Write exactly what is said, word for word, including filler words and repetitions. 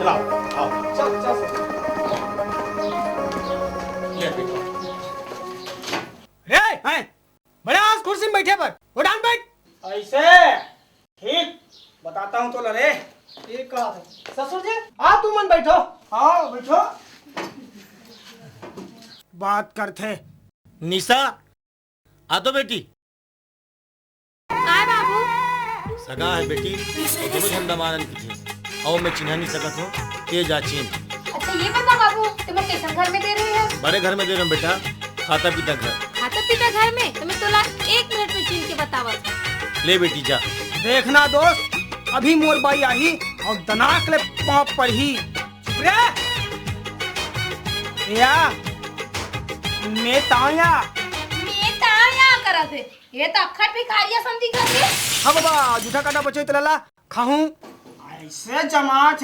लाओ, आओ। चल, चल, चल। ले बेटा। रे, हैं? बड़े आज कुर्सी में बैठे बर, उठान बैठ। ऐसे? ठीक, बताता हूँ तो रे। ये का है? ससुर जी, आ तुमन बैठो। आओ, बैठो। बात करथे। निशा, आ तो बेटी। काय बाबू? सगा है बेटी, वो दोनों झन दमादन किथे। अउ मैं चिन्हा नहीं सकत हूँ, ते जा चिन्ह। अच्छा, ये बता बाबू, तुमन कैसन घर में दे रहे हैं? बड़े घर में दे रहे हैं बेटा, खाता पीता घर। खाता पीता घर में? तो मैं तोला एक मिनट में चिन्ह के बतावत हूँ। ले बेटी जा। देखना दोस्त, अभी मोर बाई आही अउ दनाक ले पाँव पड़ही। चुप रे। या, मैं ताया। मैं ताया करत हे। ये तो अक्खर भिखारिया समझी करके। हाँ बाबा, जूठा काटा बचोई तलला खाहूं। ऐसे जमाच